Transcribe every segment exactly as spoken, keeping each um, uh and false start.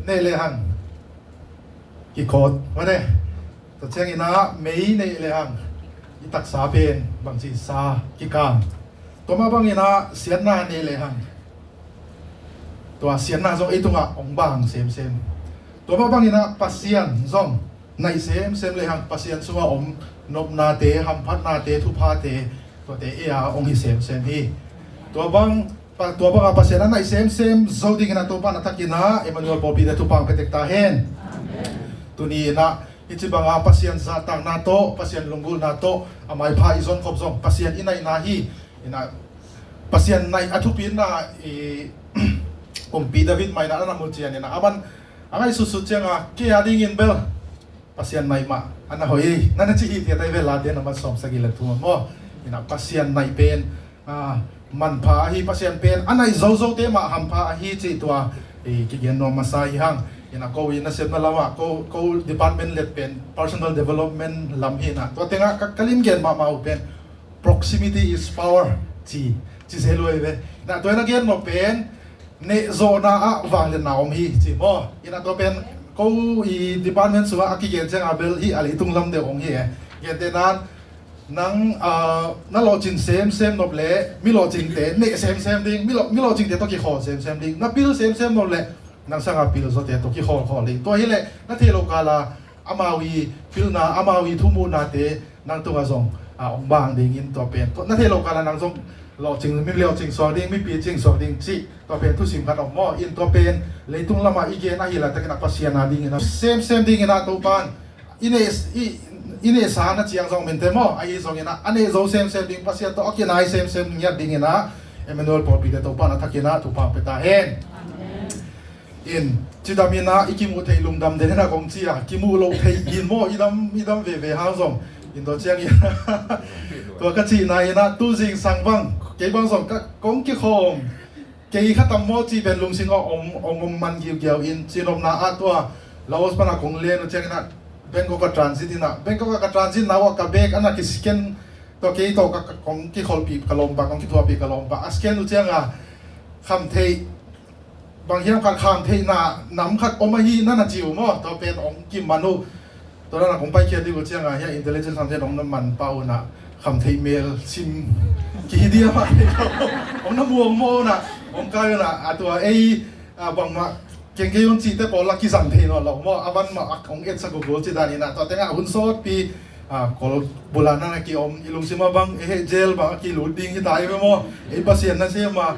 Neih lehang kikhawt mah ne. Tua ciangin ah mei neih lehang i taksa pen bangci sa kikang. Tua mah bangin ah siatna neih lehang tua siatna zong ei tungah hong bang semsem. Tua mah bangin ah Pasian zong naih semsem lehang Pasian sungah om nopnate, hamphatnate, thuphate, tuate ei-a hong hi semsem hi. Tua bang Pa, tua bangah Pasian a naih semsem zo dingin ah Topa na thakin ah Emmanuel pawlpi te thupha hong pia tek ta hen. Tuni in ah hih ci bangah Pasian zahtakna tawh, Pasian lunggulhna tawh a maipha i zon khop zong Pasian i naihna hi. In ah Pasian naih a thupina i kumpi David mah in ah a na mu ciangin ah aman a ngaihsutsut ciangah kei a dingin bel Pasian naih mah a na hoih ei na na cih hi. Tua hi ve, Late na mat sawm sagih le thum maw. In ah Pasian naih pen manpha ahi, Pasian pen a naih zozote mah hampha ahi cih tua kigen nuam masa hi hang. In ah ko i nasepna lamah ko, ko department let pen personal development lam hi in ah tua tengah ka, ka limgen mahmah uh pen proximity is power ci, ci se luai ve. In ah tua in a gen mawh pen nehzawhna ah vangliatna om hi ci maw. In ah tua pen ko i department sungah a kigen ciangah bel hih a leitung lam deuh hong hi e. Gente nan nang na lawhcin semsem nop leh mi lawhcinte neh semsem ding, mi lawh, mi lawhcinte tawh kikhawl semsem ding, na pil semsem nop leh nang sangah pil zawte tawh kikhawlkhawl ding. Tua hileh na theih loh kala amau i pilna, amau i thumuhnate nang tungah zong hong bang dingin tua pen na theih loh kala nang zong lawhcing, mi lawhcing suak ding, mi picing suak ding cih tua pen thusim khat om maw. In tua pen leitung lamah i gen ahi laitakin ah Pasian a dingin ah semsem dingin ah Topan i neh, i, i nehsa na ciang zong minte maw, ahi zongin ah a neh zo semsem ding, Pasian tawh a kinai semsem ngiat dingin ah Emmanuel pawlpite Topan a thakin ah thupha pia ta hen. In cidam in ah i kimuh theih lungdam den in ah kong ci a, kimuh loh theih in maw i dam, i dam veve hang zong. In tua ciangin tua ka cihna in ah tu zingsang bang kei bang zong ka kong kikhawm kei kha tam maw cih pen lungsim ah om, om, om man giugiau in, cinopna ah tua Laos pan ah kong len uh ciangin ah Bangkok ah transit in ah, Bangkok ah ka transit na uh ah ka bag a na kiscan tua kei tawh ka, ka kong kikholhpih ka lawmpa, kong kithuahpih ka lawmpa a scan uh ciangah khamtheih bang hiam khat khamtheihna nam khat om ahi na na ci uh maw, tua pen hong kiman uh. Tua dan a kong paikhiat ding uh ciangah hiah intelligence khamtheih hong na man pah un ah khamtheih mel sim kihi diam ah hong na muang maw un ah hong kai un ah, a tua ei bangmah kengkei un cihte pawl la kizang thei nawn lo maw, a van mah hong etsak uh gul ci dan in ah tua tengah hun sawtpi kol bula na na kiom i lungsim ah bang ei heh jail bang a kilut ding hi ta ei ve maw, ei Pasian na sem a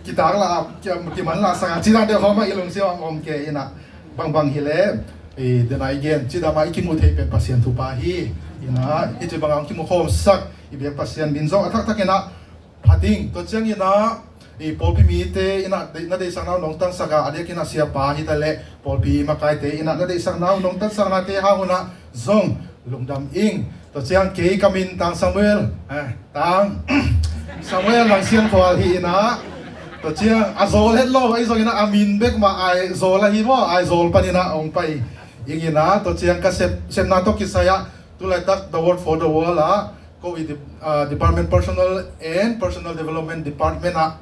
kitak la, ki, kiman la sanga ci dan deuh khawm ah i lungsim ah om kei in ah bangbang hileh i dena i gen cidam ah i kimuh theih pen Pasian thupha hi. In ah i ci bangah hong kimuh khawmsak i biak Pasian min zong a thakthak in ah pha ding. Tua ciangin ah i pawlpi mite in ah na deihsakna uh nong tansak a, a diakin ah siapa hi ta leh pawlpi makaite in ah na deihsakna uh nong tansaknate hang un ah zong lungdam ing. Tua ciang kei ka min Tang Samuel, eh, Tang Samuel Nang Sian Khual hi in ah, tua ciang a zawl het lo ahi zongin ah a min bek mah Aizawl ahi maw, Aizawl panin ah hong pai ing in ah, tua ciang ka sep, sepna tawh kisai ah tulaitak The Word for the World ah ko i de, ah, department, personal and personal development department ah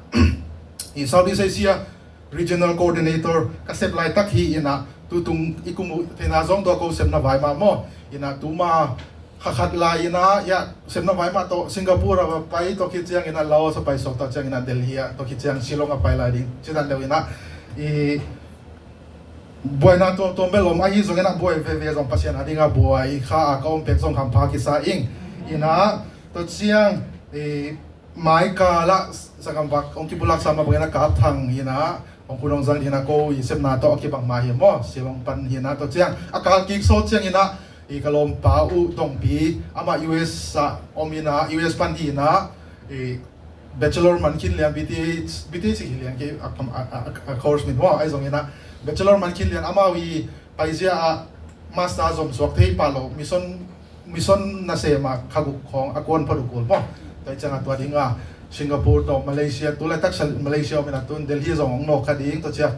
i Southeast Asia regional coordinator ka sep laitak hi in ah, tutung i kimuh theihna zong tua ko sepna vai mah maw. In ah tuma kha khat lai in ah, ya, sepna vai mah tawh Singapore a va pai, tua khit ciangin ah Laos a pai suak, tua ciangin ah Delhi ah, tua khit ciang Shillong a pai lai ding ci dan deuh in ah i buaina tuamtuam bel om ahi zongin ah buai veve zong Pasian a dingah buai kha a ka om pek zong hampha kisa ing. In ah tua ciang i mai kal ah sanggam vak hong kibulak sa mah bangin ah kap thang hi in ah hong khun hong zang hi in ah ko i sepna tawh a kibang mah hi maw, Shillong pan hi in ah tua ciang a kal kik sawt ciangin ah i ka lawmpa uh Dongpi amah U S ah om in ah U S pan hi in ah i bachelor man khin lian, B T H, B T H hi lian kei a, a, a, a course min maw, ahi zongin ah bachelor man khin lian amau i paizia ah master zom suak thei pah lo, mission mission nasem a kha guk khawng a kuan phot uh kul maw. Tua ciangah tua dingah Singapore tawh Malaysia, tulaitak Malaysia om in ah tun Delhi zong hong nawk kha ding, tua ciang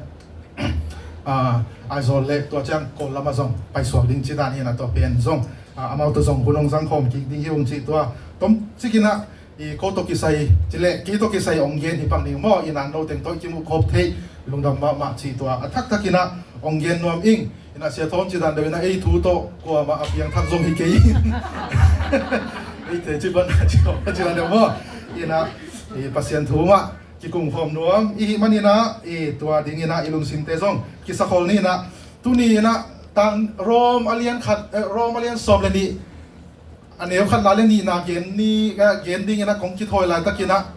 ah Aizawl le tua ciang Kawl lamah zong paisuak ding ci dan hi in ah tua pen zong ah amau tawh zong hun hong zang khawm kik ding hi ung cih tua tom cikin ah I ko tawh kisai, cileh kei tawh kisai hong gen hi pak ning maw, inah no teng tawh kimuh khop theih lungdam mahmah cih tua a thakthak inah hong gen nuam ing. Inah Sia Thawm ci dan deuh inah ei thu tawh kuamah a piangthak zong hi kei in. Ei te ci ban ci tawh ci dan deuh maw. Inah i Pasian thu mah kikum khawm nuam i hih man inah i tua ding inah i lungsimte zong kisakhol ni inah tuni inah tang Rom a lian khat, eh, Rom a lian sawm le nih a neu khatna le nihna gen ni, eh, gen ding inah kong kithawi laitak inah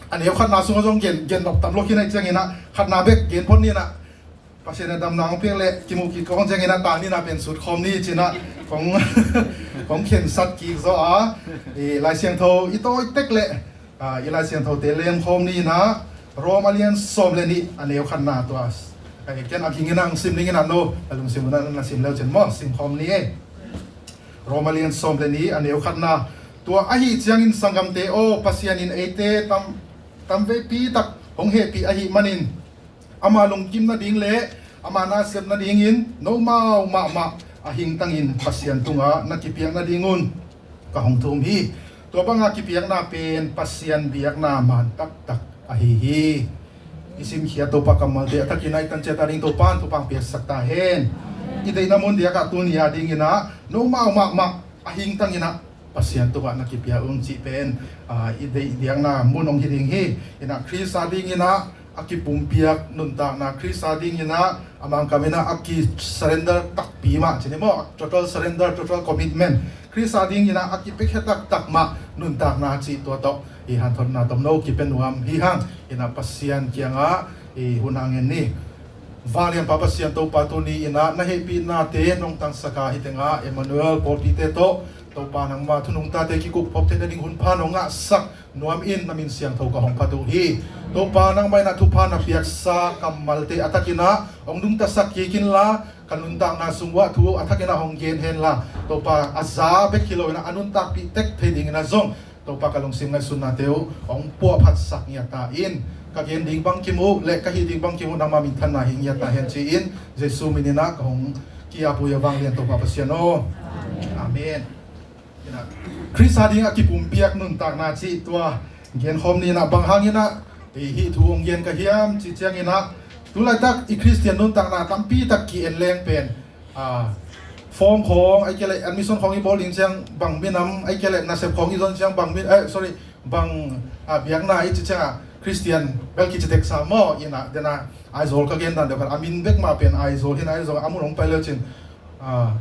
a neu khatna sungah zong gen, gen nop tam lo khin ahih ciang inah khatna bek gen phot ni inah Pasian in damna hong piak leh kimuh kik kong ciang inah ta nihna pen sut khawm ni ci inah kong, kong khensat kik zaw a, i Lai Siangtho i tawi tek leh, ah, i Lai Siangthote lem khawm ni inah Rom a lian sawm le nih a neu khatna tua. Ai, ken a ging inah hong sim ning inah no a lungsim unah na sim leu cin maw sim khawm ni ei. Rom a lian sawm le nih a neu khatna. Tua ahih ciangin sanggamte aw, Pasian in eite tam, tamveipi tak hong hehpih ahih manin ama lungkim nading le ama nasep nadingin nomau mahmah a hingtangin Pasian tungah na kipiak nadingun ka hong thum hi. Tua banga kipiakna pen Pasian biakna man taktak ahi hi. I simkhia Topa kammalte a thakin a i tanciat a ding Topa in thupha piaksak ta hen. I deihna mun diakah tuni a ding inah nomau mahmah a hingtang inah Pasian tungah na kipia un cih pen, ah, i deih diakna mun hong hi ding hi. Inah Khrist a ding inah a kipumpiak nuntakna, Khrist a ding inah a mangkam inah a ki surrender takpi mah ci ni maw, total surrender, total commitment. Khrist a ding inah a kipiakhia taktak mah nuntakna cih tua tawh i hanthotna tomno kipia nuam hi hang. Inah Pasian kiangah i hun a ngen ni. Vanglianpa Pasian Topa, tuni inah na hehpihnate nong tangsak a hih tengah Emmanuel pawlpite tawh Topa nangma thunungtate kikupkhop theih nading hun pha nong ngahsak nuam in na min siangtho ka hong phat uh hi. Topa nangmah inah thupha na piaksa kammalte a thak inah hong nungtasak kik inla ka nuntakna sung uah thu a thak inah hong gen henla Topa a za bek hi lo inah a nuntakpih tek thei ding inah zong Topa ka lungsim ngaihsutnate uh hong puahphatsak ngiat ta in ka gen ding bang kimuh le ka hih ding bang kimuh nangma minthanna hi ngiat ta hen ci-in Jesu min inah ka hong ki-ap uh hi a vanglian Topa Pasian aw. Amen. Khrist a ding a kipumpiak nuntakna cih tua gen khawm ni inah bang hang inah hih thu hong gen ka hiam cih ciang inah tulaitak i Khristian nuntakna tampi tak ki-en leng pen, ah, form khawng ahih kei leh admission khawng i bawl ding ciang bang minam ahih kei leh nasep khawng i zon ciang bang min, eh, sorry, bang, ah, biakna i cih ciangah Khristian bel kici tek sa maw inah dena Aizawl ka gen dan deuh khat a min bek mah pen Aizawl hi inah Aizawl a mun hong pai leu cin, ah,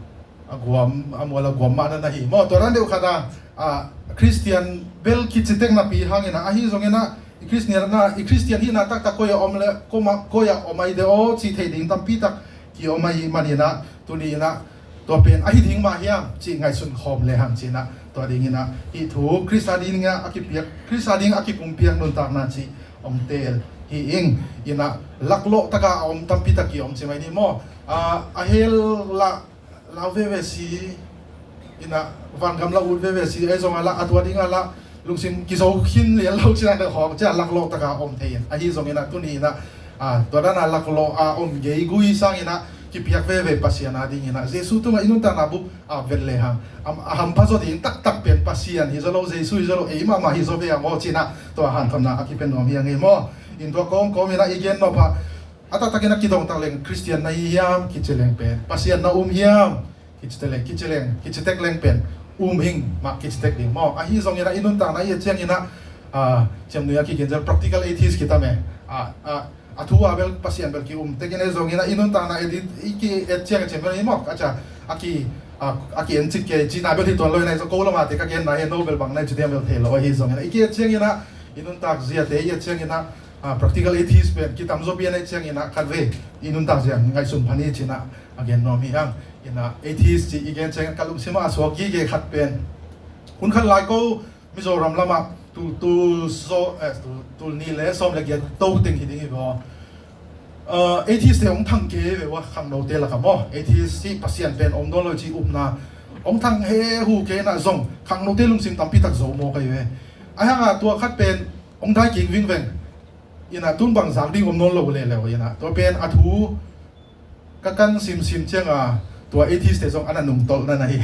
a guam, a mual a guam mah na na hi maw. Tua dan deuh khat a, a, Khristian bel kici tek napi hang inah ahi zong inah i Khristian na, i Khristian hihna taktak koi a om le, koma, koi a om ai de aw cih theih ding tampi tak ki-om ahih man inah tuni inah tua pen ahi ding mah hiam cih ngaihsun khawm le hang ci inah tua ding inah hih thu Khrist a ding a kipiak, Khrist a ding a kipumpiak nuntakna cih hong teel hi ing. Inah laklawh taka a om tampi tak ki-om ci mai ni maw. A, a hel lah lau veve si inah vangam la ut veve si ei zong a lah a tua ding a lah lungsim kizo khin lian lo cih a deuh hawk cih a laklawh taka om thei in ahi zong inah tuni inah, ah, tua dan a laklawh a om geigui sang inah kipiak veve Pasian a ding inah Jesu tungah i nuntakna bup a vet le hang a, a hampha zaw ding taktak pen Pasian hi zaw lo, Jesu hi zaw lo, ei mahmah hi zaw ve a maw cih inah tua hanthotna a kipia nuam hi a ngei maw. In tua kawmkawm inah i gen nop ah a taktakin a kidongtak leng Khristian na hi hiam kici leng pen Pasian na um hiam kici tek leng, kici leng, kici tek leng pen um hing mah kici tek ding maw. Ahi zong inah i nuntakna i et ciang inah, ah, ciamnui a kigen zel practical atheist kitam e. Ah, ah, a thu a bel Pasian bel ki um tek inah zong inah i nuntakna et i, i ki et ciang a ciam bel hi maw. A cia a ki, ah, a ki en cik kei cihna bel hi tuan lo inah i zong ko lamate ka genna hi no bel bang na i ci diam bel thei lo ahi zong inah i ki et ciang inah i nuntak ziate i et ciang inah, ah, practical atheist pen kitam zaw pian ahih ciang inah khat vei i nuntak zia ngaihsun phan hi ci inah a gen nuam hi hang. Inah atheist cih i gen ciang ka lungsim ah a suak gige khat pen hun khat lai ko Mizoram lamah tul, tul, so, eh, tul, tul nih le sawm le giat to teng hi ding hi vaw. Ah, atheist te hong thang kei ve ua khangnote lakah maw. Atheist cih Pasian pen om dawn lo cih upna hong thang he hu kei inah zong khangnote lungsim tampi tak zo maw kai ve. Ahi hangah tua khat pen hong dai kik vingveng. Inah tun bang zak ding om nawn lo leuleu inah tua pen a thu ka kan simsim cianga tua atheist te zong a na nungtolhna na hi.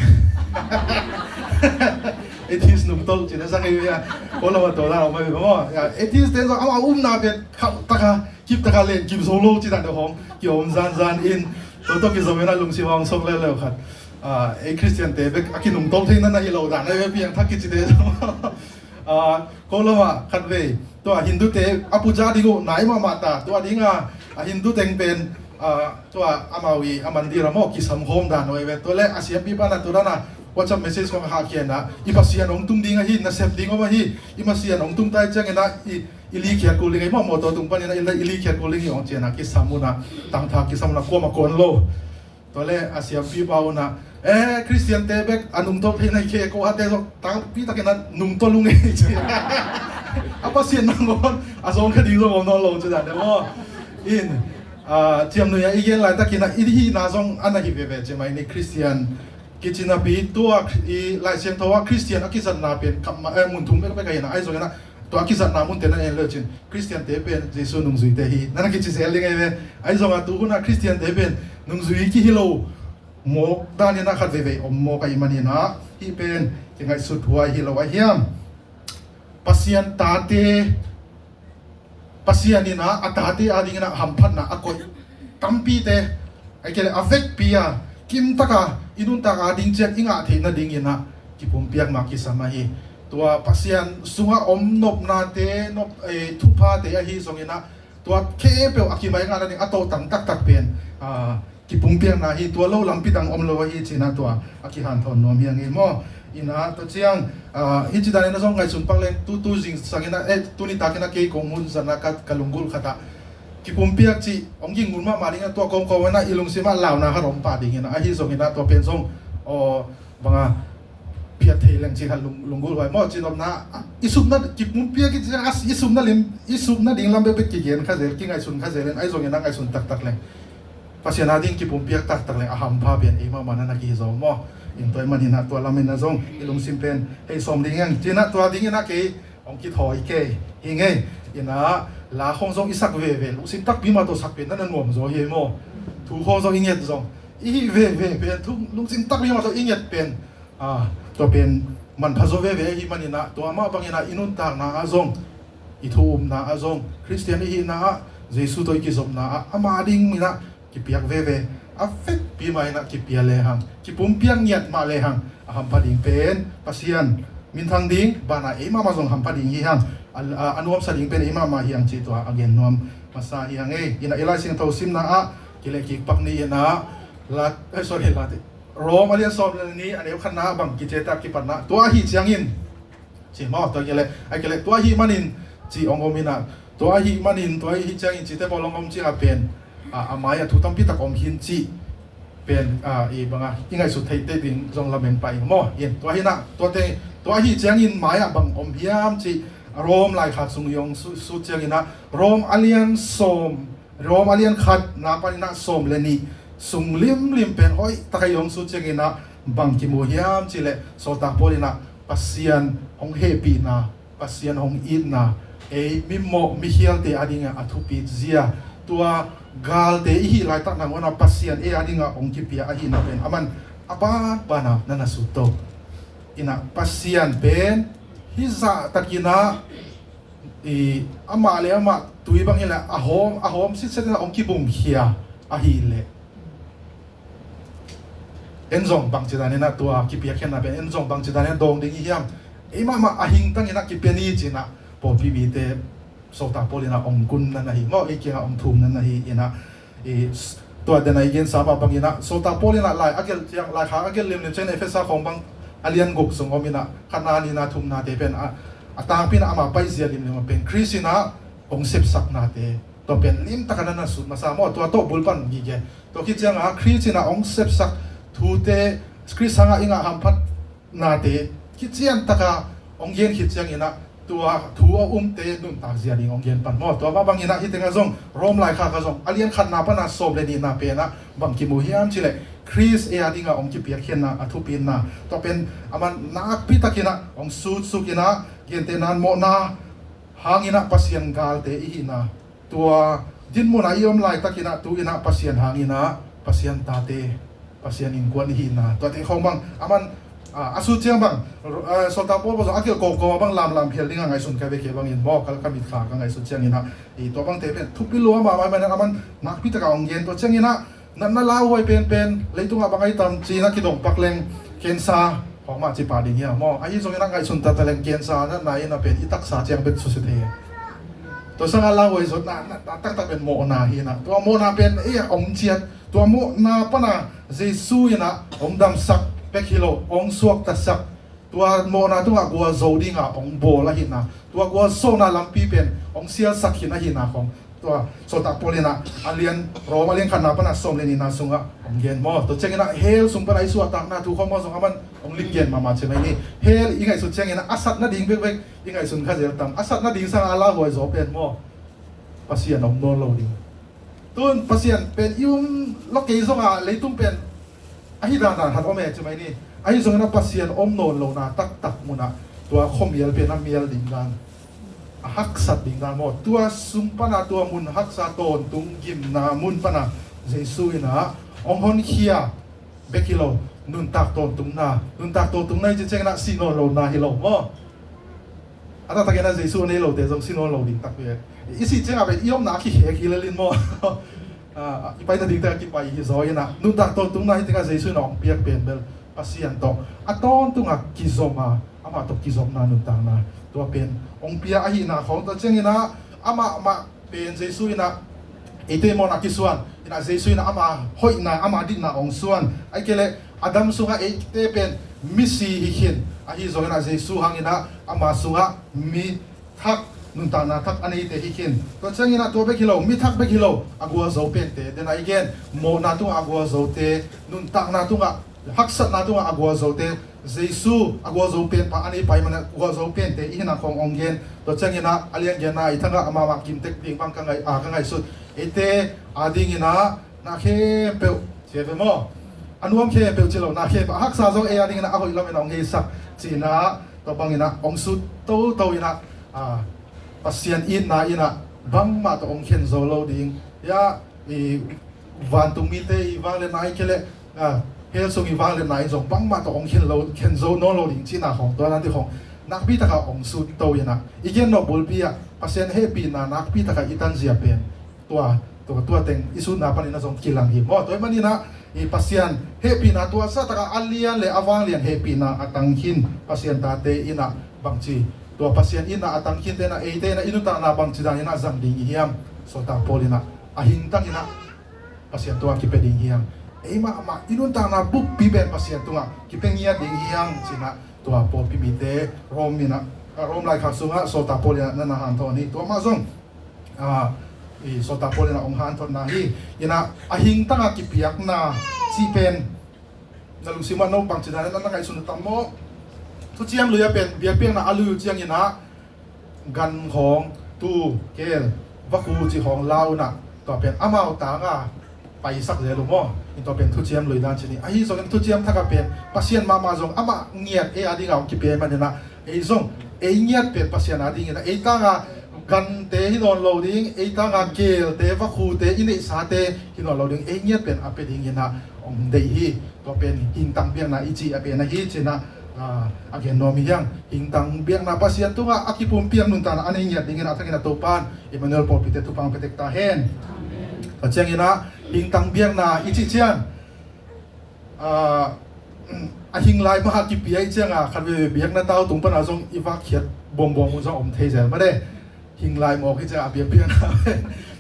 Atheist nungtolh cih na sa kei ve a. Ko lam a tua dan om ahi ve maw. Ya, atheist te zong amau upna pen khauh taka, kip taka len kip zo lo cih dan deuh hong kiom zanzan in. Tua tawh kizom in a lungsim hong song leuleu khat. Ah, ei Christian te bek a kinungtolh theihna na hi lo dan ahi ve, piangthak kici te zong. Ah, ko lam ah khat vei tua Hindu te a puja ding uh nai mahmah ta, tua ding a, a Hindu teng pen, ah, tua amau i a mandir a maw kisam khawm dan uh ahi ve. Tua leh a siampipa na tua dan a WhatsApp message kong hahkhia in a, i Pasian hong tung ding ahi, nasep ding om ahi, i Pasian hong tung tai ciangin a i, i likhiat kul ding ahi maw, mawtaw tung panin a i, i likhiat kul ding hi hong ci in a kisam un a, tangtha kisam un a kuamah kuan lo. Tua leh a siampipa un a, eh, Christian te bek a nungtolh theihna hi kei, ko hate zong tangpi takin a nungtolh ung ei ci. A Pasian nangawn a zawng kha ding zong om nawn lo ci dan deuh maw. In, ah, ciamnuih a i gen laitakin a i hihna zong a na hi veve ci mai ni, Christian kici napi tua i Lai Siangtho ah Christian a kizatna pen kap ma, eh, mun thum bek bek ahi na, ahi zongin a tua a kizatna munte na en le cin Christian te pen Jesu nungzuite hi na na kici zel ding ahi ve. Ahi zongin a tu hun a Christian te pen nungzui kihi lo mawk danin a khat veivei om mawk ahih manin a, hih pen kingaihsut huai hi lo ahi hiam? Pasian tate, Pasian in a, a tate adingin a hamphatna a koih tampite, ahih kei leh a vekpi a kimtaka i nuntak ading ciang i ngah theih nadingin a kipumpiak mah kisam ahi. Tua Pasian sungah om nopnate, nop, eh, thuphate ahi zongin a, tua khempeuh a kimaingat nading a tawhtang taktak pen, ah, kipumpiakna hi, tua lo lampi dang om lo ahi ci in a tua a kihanthawn nuam hi ing ei maw. In a tua ciang, ah, hih ci danin a zong ngaihsun pak leng tu, tu zingsangin a, eh, tuni takin a kei kong hun zan a ka, ka lunggulh khat ah kipumpiak cih hong ging mun mahmah ding a, tua kawmkawm in a i lungsim ah launa khat om pah dingin a, ahi zongin a tua pen zong, aw, bang a phiat thei leng cih khat lung, lunggulh huai maw, cih nopna, i supna, kipumpiak i cih ciang a, i supna lim, i supna ding lam bekbek kigen kha zel, kingaihsun kha zel in, ahi zongin a ngaihsun taktak leng Pasian ading kipumpiak taktak leng a hampha pen ei mahmah na na kihi zaw maw. In tua ahih manin a tua lam in a zong i lungsim pen hei sawm ding hi hang ci in a, tua dingin a kei hong kithawi kei hi ing ei. In a la khawng zong i sak veve, lungsim takpi mah tawh sak pen na na nuam zaw hi ei maw. Thu khawng zong i nget zong i hih veve pen, thu lungsim takpi mah tawh i nget pen, ah, tua pen manpha zaw veve ahih manin a, tua mah bangin a i nuntakna ah zong, i thu upna ah zong, Christian i hihna ah, Jesu tawh i kizopna ah, ama ding in a kipiak veve, a vekpi mah in a kipia lehang, kipumpiak ngiat mah lehang a hampha ding pen Pasian minthang ding, banah ei mahmah zong hampha ding hi hang, a, a, a nuamsa ding pen ei mahmah hi hang cih tua a gen nuam masa hi hang ei. In a i Lai Siangtho simna ah kilehkik pak ni in a, la, eh, sorry, la, Rom a lian sawm le nih a neu khatna ah bang kici hiam cih leh, kipatna, tua ahih ciangin, ci maw, tua ahih kei leh, ahih kei leh, tua ahih manin cih hong om in a, tua ahih manin, tua ahih ciangin cihte pawl hong om ciang a pen, a, a mai ah thu tampi tak om hi in cih pen, a, i bang a i ngaihsut theih teh ding zong lamen pah ing maw. In tua hi in a, tua teng, tua ahih ciangin mai ah bang om hiam cih, Rom laikhak sung i hong su-, sut ciangin a, Rom a lian sawm, Rom a lian khatna panin a sawm le nih sung limlim pen hoih tak a i hong sut ciangin a bang kimu hiam cih leh, sawltak Paul in a Pasian hong hehpihna, Pasian hong itna, ei mimawh mikhialte ading a a thupit zia, tua galte i hih laitak nangawn a Pasian ei ading a hong kipia ahihna pen aman a banban a na na sut to. In a Pasian pen hih zahtakin a, i, amah le amah tui bang hi leh a hawm, a hawm sitset in a hong kibungkhia ahih leh, en zong bangci danin a tua kipiakkhiatna pen en zong bangci danin a dawng ding i hiam? Ei mahmah a hingtangin a kipia ni ci in a pawlpi mite sawltak Paul in a hong gunna na hi maw, ei kiangah hong thumna na hi. In a, i, s-, tua den a i gensa mah bangin a, sawltak Paul in a lai a gelh ciang, laikhak a gelh limlim ciang Efesa khawng bang a lian guk sung om in a, khatna, nihna, thumnate pen a, a tangpi in a ama paizia limlim a pen Khrist in a hong sepsaknate, tua pen limtak a na na sut masa maw, tua tawh bul pan gige. Tua khit ciang a Khrist in a hong sepsak thute, Khrist hang a i ngah hamphat nate kician taka hong gen khit ciangin a, tua thu a umte nuntak zia ding hong gen pan maw. Tua mah bangin a hih teng a zong Rom laikhak a zong a lian khatna pan a sawm le nihna pen a bang kimu hiam cih leh, Khrist ei ading a hong kipiakkhiatna a thupitna, tua pen aman nakpi takin a hong sutsuk in a, gentehna in mawhna hangin a Pasian galte i hihna, tua dinmun a i om laitakin a tu in a Pasian hangin a Pasian tate, Pasian innkuan i hihna, tuate khawng bang aman A, a sut ciang bang, a, Sawltak Paul bang zong a kilh kawmkawm a bang lamlam phel ding a ngaihsun ka ve kei bangin maw, ka, ka mitkha ka ngaihsut ciangin ah, i tua bangte pen thupi lua mahmah manin a man nakpi taka hong gen. Tua ciangin ah natna lauhuai penpen leitungah bang ahi tam ci-in ah kidong pak leng cancer khawng mah ci pah ding hiam maw? Ahi zongin ah ngaihsun taktak leng cancer natna in ah pen i taksa ciang bek susia thei. Tua sangin lauhuai zawhna, na, na taktak pen mawhna hi in ah, tua mawhna pen ei a om ciat, tua mawhna pana Jesu in ah hong damsak bek hi lo, hong suaktasak, tua mawhna tungah gualzo dinga hong bawl ahihna, tua gualzona lampi pen hong sialsak khin ahihna khawng tua Sawltak Paul in ah a lian, Rom a lian khatna pana sawm le nihna sungah hong gen maw. Tua ciangin ah hell sung pana i suahtakna thu khawng maw zong a man hong lim gen mahmah ci mai ni. Hell i ngaihsut ciangin ah a sat nading bekbek i ngaihsun kha zel tam? A sat nading sangin a lauhuai zaw pen maw, Pasian om nawn lo ding. Tun Pasian pen i um lo kei zongah leitung pen ahi dandan khat om e ci mai ni. Ahi zongin a Pasian om nawn lohna taktak munah tua khuamial pen a mial ding dan, a haksat ding dan maw, tua sung pana tua mun haksa tawntung gimna mun pana Jesu in ah hong honkhia bek hi lo, nuntak tawntungna, nuntak tawntungna i cih ciangin ah sih nawn lohna hi lo maw. A taktakin ah Jesu a nei lote zong sih nawn lo ding takpi e. I sih ciangah pen i omna a kikhek hi lel in maw. A, i paina dingte a kipai hi zaw in ah, nuntak tawntungna hi tikah Jesu in ah hong piak pen bel Pasian tawh a tawntungah kizom a, amah tawh kizopna nuntakna tua pen hong pia ahihna khawng, tua ciangin ah amah mah pen Jesu in ah eite mawhna kisuan in ah, Jesu in ah ama hoihna, ama dihna hong suan. Ahih kei leh Adam sungah eite pen misi hi khin, ahi zongin ah Jesu hangin ah ama sungah mi thak, nuntakna thak a neite hi khin. Tua ciangin ah tua bek hi lo, mi thak bek hi lo, a gualzo pente, den a i gen mawhna tungah a gualzote, nuntakna tungah, haksatna tungah a gualzote, Jesu a gualzo pen pa a nei pai mana gualzo pente i hihna khawng hong gen. Tua ciangin ah a lian genna i thangah a mahmah kimtek ding bang ka ngaih, a, ka ngaihsut, eite a dingin ah na khempeuh ci ve maw, a nuam khempeuh ci lo, na khempeuh a haksa zong ei a dingin ah a hoih lamin ah hong heisak ci-in ah, tua bangin ah hong sut toto in ah, a, Pasian itna in ah bangmah tawh hong khen zo lo ding. Ya, i vantung mite i vangliatna ahih kei leh, a, hell sung i vangliatna in zong bangmah tawh hong khen lo, khen zo nawn lo ding cihna khawng, tua nante khawng nakpi takah hong sut to in ah, i gen nop bulpi ah Pasian hehpihna nakpi takah i tanzia pen tua, tua, tua teng i sutna panin ah zong kilang hi maw. Tua ahih manin ah i Pasian hehpihna tua sa takah a lian le a vanglian hehpihna a tang khin Pasian tate in ah bangci, tua Pasian in ah a tang khinte in ah eite in ah i nuntakna bangci danin ah zang ding i hiam? Sawltak Paul in ah a hingtang in ah Pasian tungah kipia ding hiam? Ei mahmah i nuntakna buppi pen Pasian tungah kipia ngiat ding hiam ci-in ah tua pawlpi mite Rom in ah, Rom laikhak sungah Sawltak Paul in ah na na hanthawn hi. Tua mah zong, a, i Sawltak Paul in ah hong hanthotna hi. In ah a hingtanga kipiakna cih pen na lungsim ah no bangci danin na na ngaihsun tam maw? Thuciam Lui ah pen biakpiakna a lui uh ciangin ah gan khawng, tuu, keel, vakhu cih khawng la un ah, tua pen amau tanga paisak zel uh maw. In tua pen Thuciam Lui dan ci ni. Ahi zongin Thuciam Thak ah pen Pasian mahmah zong amah ngiat ei a dingah hong kipia ahih manin ah, ei zong ei ngiat pen Pasian a dingin ah, ei tanga gante hi nawn lo ding, ei tanga keelte, vakhute, i neihsate hi nawn lo ding, ei ngiat pen a pia dingin ah hong deih hi. Tua pen hingtang biakna i cih a pen ahi ci-in ah, a, a gen nuam hi hang. Hingtang biakna, Pasian tungah a kipumpiak nuntakna a nei ngiat dingin a thangin a Topan Emmanuel pawlpite thupha pia tek ta hen. Tua ciangin ah hingtang biakna i cih ciang, a, a hing lai mah a kipia i ciangah khat veve biakna tau tung pana zong i vakkhiat buambuam un zong om thei zel mah de. Hing lai mawk i ciangah a biakpiakna.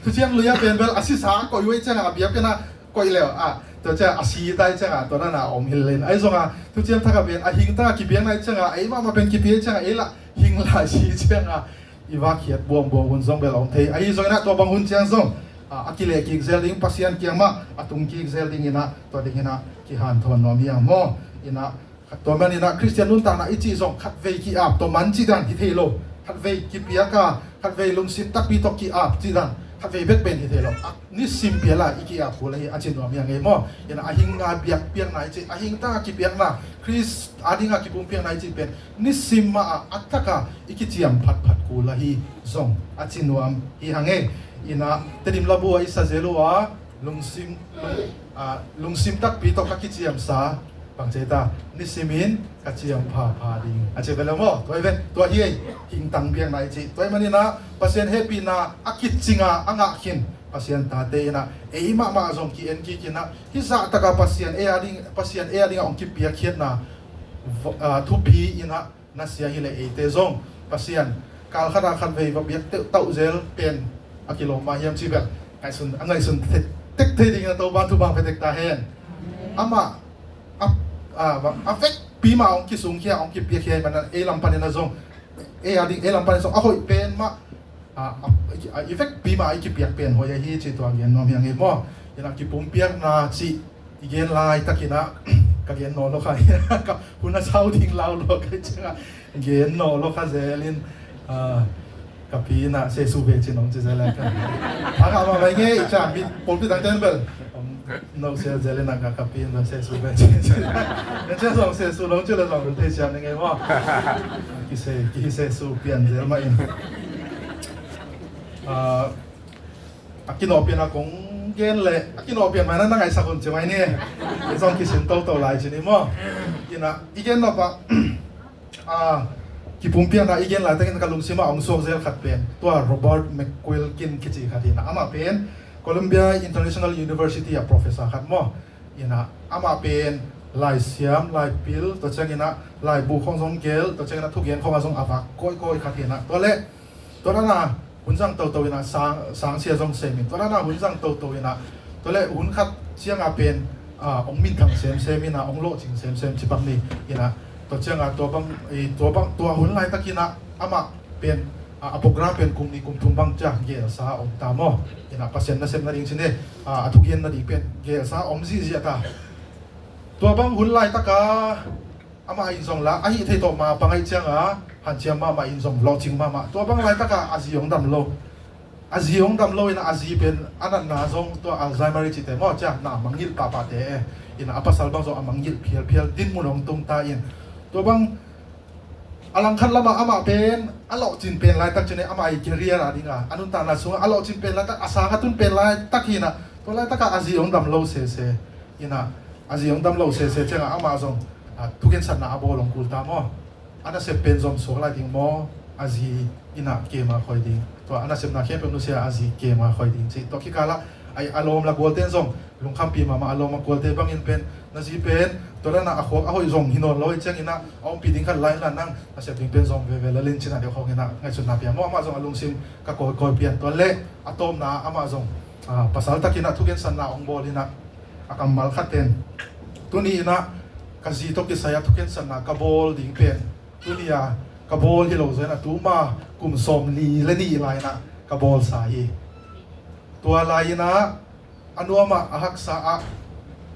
Thuciam Lui ah pen bel a sisa a koih uh i ciangah a biakpiakna koih leu ah, tua ciangah a si ta i ciangah tua dan a om hi len. Ahi zongah Thuciam Thak ah pen a hingtanga kipiakna i ciangah ei mahmah pen kipia i ciangah ei lah hing lai si i ciangah i vakkhiat buambuam hun zong bel om thei. Ahi zongin ah tua bang hun ciang zong, a, a kileh kik zel ding, Pasian kiang mah a tung kik zel dingin ah tua dingin ah kihanthawn nuam hi hang maw. In ah tua manin ah Khristian nuntakna i cih zong khatvei ki-ap tawh man cih dan hi thei lo. Khatvei kipiak a, khatvei lungsim takpi tawh ki-ap cih dan khatvei bek pen hi thei lo. A, nisim pial a i ki-ap kul ahi a ci nuam hi hang ei maw. In ah a hingtanga biakpiakna i cih, a hingtanga kipiakna, Khrist a dinga kipumpiakna i cih pen nisim mah a, a taka i kiciam phatphat kul ahi zong a ci nuam hi hang ei. In ah Tedim labu ah i sa zel uh a, lungsim, lung, a, lungsim takpi tawh ka kiciamsa Bang ci ta, nisimin ka ciam phapha ding a ci ve le maw. Tua hi ve, tua hi ei, hingtang biakna i cih. Tua ahih manin ah Pasian hehpihna a kicing a a ngah khin Pasian tate in ah ei mahmah zong ki-en kik in ah, hih zahtak a Pasian ei a ding, Pasian ei a ding a hong kipiakkhiatna va-, ah, thupi in ah nasia hi leh eite zong Pasian kal khat ah khat vei va biak teuhtauh zel pen a kilawm mah hiam cih bel ngaihsun, a ngaihsun tek, tek thei dingin ah Topa'n thupha pia tek ta hen. Amah a, a, a vekpi mah hong kisungkhia, hong kipiakhia ahih manin ah ei lam panin ah zong, ei a ding, ei lam panin zong a hoih pen mah, a, a, a, i vekpi mah i kipiak pen hoih ahi cih tua gen nuam hi ing ei maw. In ah kipumpiakna cih i gen laitakin ah ka gen nawn lo kha, ka hun a sau ding lau lo ka hih ciangin gen nawn lo kha zelin, ah, ka pi in ah sesu ve cin hong ci zel a ka. A ka ma mai ngei ca mi pawlpi tangten bel hong no sel zelin ah ka, ka pi in ah sesu ve cin. Nen cia zong sesu lo ci le zong thei siam ning ei maw. Kise, kisesu pian zel mah in. Ah, a kinawhpian a kong gen leh a kinawhpian mai na na ngaihsak un ci mai ni. Zong kisin toto lai ci ni maw. In ah i gen nop ah, a, kipumpiakna i gen laitakin ka lungsim ah hong suak zel khat pen tua Robert McQuilkin kici khat hi in ah, amah pen Columbia International University ah professor khat maw. In ah amah pen laisiam, laipil, tua ciangin ah laibu khawng zong gelh, tua ciangin ah thugen khawng ah zong a vak kawikawi khat hi in ah. Tua leh tua dan a hun zang toto in ah sang, sangsia zong sem in, tua dan a hun zang toto in ah, tua leh hun khat ciang a pen, a, hong minthang semsem in ah, hong lawhcing semsem ci bang ni. In ah tua ciang a tua bang, i, tua bang, tua hun laitakin ah amah pen, a, a program pen kum nih kum thum bang ciang gelhsa om ta maw. In ah Pasian nasep nading ci ni, a, a thugen nading pen gelhsa om zihziah ta. Tua bang hun laitak a amah in zong la, a hih theih tawh ma pang ahih ciang a hanciam mahmah in zong lawhcing mahmah. Tua bang laitak a a zi hong dam lo. A zi hong dam lo in ah a zi pen a natna zong tua Alzheimer i cihte maw, ciah na mangngilh pahpahte in ah a pasal bang zong a mangngilh phialphial, dinmun hong tung ta in. Tua bang a langkhat lam ah amah pen a lawhcin pen laitak ci ni, amah i career a ding a, a nuntakna sung ah a lawhcin pen laitak, a sang a tun pen laitak hi in ah, tua laitak a a zi hong dam lo sese. In ah a zi hong dam lo sese ciang a amah zong, a, thugensatna a bawl hong kul ta maw. A nasep pen zong suak lai ding maw, a zi in ah keima khoi ding. Tua a nasepna khempeuh nusia a zi keima khoi ding ci. Tua kikal ah a, a lawm la gualte'n zong lungkhampi mahmah, a lawm a gualte bangin pen na zi pen tua dan a a khuak a hoih zong hi nawn lo ahih ciangin ah a ompih ding khat la in la, nang nasep ding pen zong veve lel in ci in ah deuh khawng in ah ngaihsutna pia maw. Amah zong a lungsim ka kawikawi pian. Tua leh a tawpna ah amah zong, a, pasal takin ah thugensatna hong bawl in ah a kammal khat pen, tuni in ah ka zi tawh kisai a thugensatna ka bawl ding pen tuni a ka bawl hi lo zaw in ah tuma kum sawmli le nih lai in ah ka bawlsa hi. Tua lai in ah a nuam ah, a haksa ah,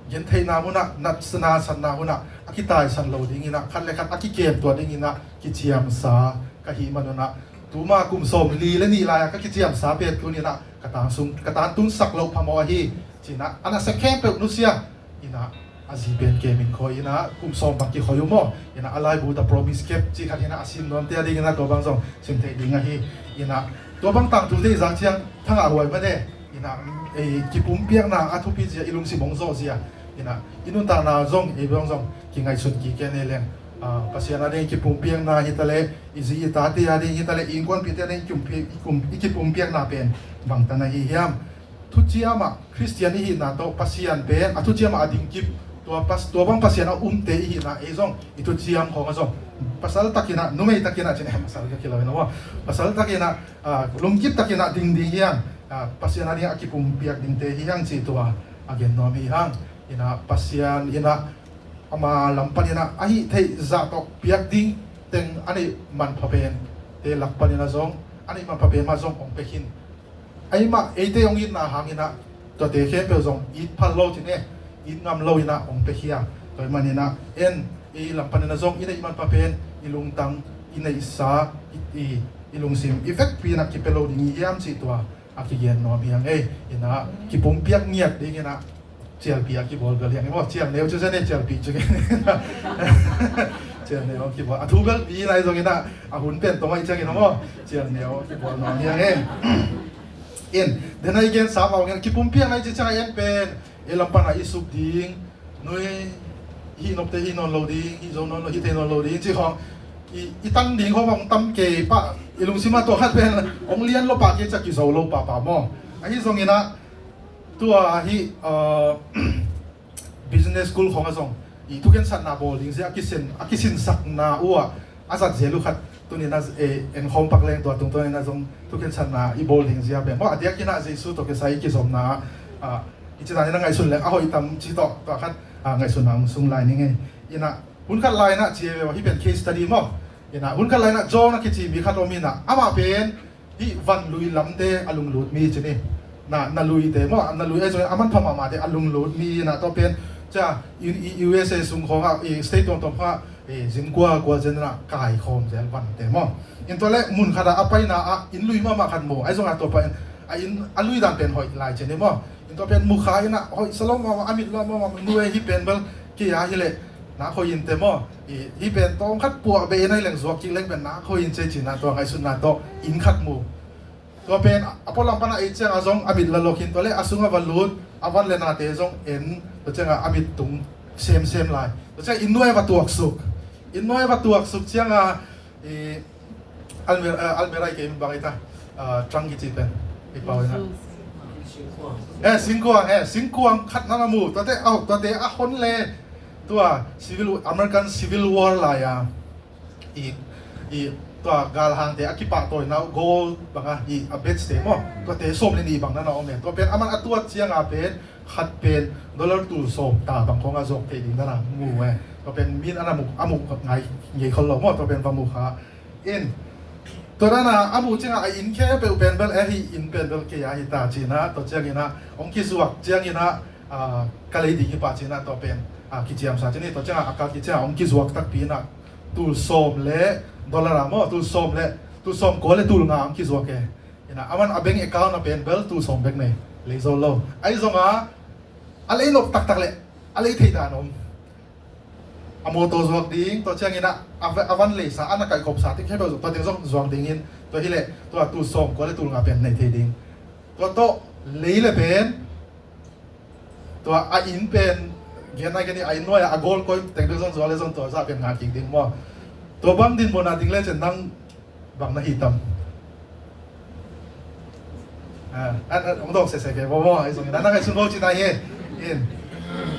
gentheihna mun ah, natna satna hun ah a kitaisan lo ding in ah, khat le khat a kikem tuah ding in ah kiciamsa ka hih man un ah, tuma kum sawmli le nih lai a ka kiciamsa pen tuni in ah ka tang sung, ka tangtungsak loh phamawh ahi ci in ah a nasep khempeuh nusia in ah a zi pen kem in khoi in ah kum sawm bang kikhoi uh maw. In ah a laibu The Promise Kept cih khat in ah a sim nuamte a ding in ah tua bang zong sim theih ding ahi. In ah tua bang tangthu thei zah ciang thangah huai mah ne. In ah, ei, kipumpiakna a thupi zia, i lungsim hong zawh zia, in ah i nuntakna zong, ei bang zong kingaihsun kik ei leng, a, Pasian a ding kipumpiakna hi ta leh, i zi i tate a ding hi ta leh, i innkuanpihte a ding i kumpi-, i kum-, i kipumpiakna pen bangtan ahi hiam? Thuciam ah Khristian i hihna tawh Pasian pen a thuciam ah a dingkip, tua pas-, tua bang Pasian a umte i hihna, ei zong i thuciam khawng ah zong pasal takin ah, numei takin ah ci ni, pasal ka kilo in ah maw, pasal takin ah, a, lungkip takin ah ding ding hiam? A, Pasian a ding a kipumpiak dingte hi hiam cih tua a gen nuam hi hang. In ah Pasian in ah ama lam pan in ah a hih theih zah tawh piak ding teng a neih manpha pente lak pan in ah zong a neih manpha pen mah zong hong pia khin. Ahih mah eite hong itna hang in ah tuate khempeuh zong it phal lo ci ni, it ngam lo in ah hong piakhia. Tua ahih man in ah en, ei lam pan in ah zong i neih manpha pen i lungtang, i neihsa, i, i, i lungsim i vekpi in ah kipia lo ding hi hiam cih tua a kigen nuam hi hang ei. In ah kipumpiak ngiat ding in ah cialpi a kibawl bel hi hang ei maw. Cialneu ci zen ei, cialpi ci gen. Cialneu a kibawl, a thu bel pi in ah, ei zong in ah a hun pen tawm ahih ciangin ah maw, cialneu a kibawl nuam hi hang ei. In, den a i gensa mah bangin kipumpiakna i cih ciang a en pen ei lam pan a i suk ding, nui, hih nopte hih nawn lo ding, hih zo nawn lo, hih thei nawn lo ding, cih khawng i, i tang ding khawng hong tam kei pah, i lungsim ah tua khat pen hong lian lo pah kei ciang kizo lo pahpah maw. Ahi zongin ah tua hih, uh, business school khawng ah zong i thukhensatna bawl ding zia a kisin, a kisinsakna uh ah a zat zel uh khat tunin ah, eh, en khawm pak leng tua tungtawnin ah zong thukhensatna i bawl ding zia pen maw, a diakin ah Jesu tawh kisai i kizopna ah, ah, i cih dan in ah ngaihsun leng a hoih tam cih tawh tua khat, ah, ngaihsutna hong sung lai ning ei. In ah hun khat lai in ah ci e ve, hih pen case study maw. In ah hun khat lai in ah John a kici mi khat om in ah, amah pen hih van lui lamte a lunglut mi ci ni. Na, na luite maw, na lui ahi zongin a manpha mahmahte a lunglut mi in ah tua pen cia i, i U S A sung khawng ah, i state tuamtuam khawng ah, i zing kua kua zen in ah kaikhawm zel vante maw. In tua leh mun khat ah a paina ah inn lui mahmah khat mu, ahi zongin ah tua pa in a inn a lui dan pen hoih lai ci ni maw. In tua pen mu kha in ah hoih sa lo mahmah, a mit lo mahmah, nu e, hih pen bel kei a hi leh nak hoih in te maw. I, hih pen tawm khat puah beh in ah hi leng zuak kik leng pen nak hoih in ci ci in ah tua ngaihsutna tawh inn khat mu. Tua pen a pualam pan a et ciangin zong a mit la lawk in tua leh a sungah va lut, a van le nate zong en, tua ciangin a mit tung semsem lai. Tua ciangin inn nuai va tuaksuk. Inn nuai va tuaksuk ciangin, i, almir-, eh, almirah i kei bang i ta, ah, trunk kici pen i pau in ah. Eh, singkuang, eh, singkuang khat na na mu. Tuate, au, tuate a hon le tua Civil, American Civil War lai a i, i tua galhangte a kipahtawina uh gold bang a, i, a badge te maw, tuate sawm le nih bang na na om e. Tua pen aman a tuat ciangin pen khat pen dollar tul sawm ta bang khawng a zuak thei ding na na mu e. Tua pen min a na mu, a mu ngai ngei khol lo maw, tua pen va mu kha in. Tua dan a a mu ciangin a inn khempeuh pen bel, eh, hih inn pen bel kei a hi ta ci in ah, tua ciangin ah hong kizuak ciangin ah, ah, ka lei ding hi pah ci in ah tua pen, ah, kiciamsa ci ni. Tua ciangin a kal kiciang hong kizuak takpi in ah tul sawm le dollar a maw, tul sawm le, tul sawm kua le tul nga hong kizuak e. In ah aman a bank account ah pen bel tul sawm bek nei, lei zo lo. Ahi zongin a lei nop taktak leh a lei thei dan om. A mawtaw zuak ding, tua ciangin ah a va-, a van leisa, a na kaihkhopsa te khempeuh tua teng zong zuak dingin, tua hi leh tua tul sawm kua le tul nga pen nei thei ding. Tua tawh lei le pen tua a inn pen, gen nai gen ni, a inn nuai ah a gold coin teng bek zong zuak le zong tua zah pen ngah kik ding maw. Tua bang dinmun ah ding le cin nang bang na hi tam? Ah, ah, ah, hong dawk sese ke, bo, bo, ahi zongin ah na ngaihsun bo ci nai hi. In.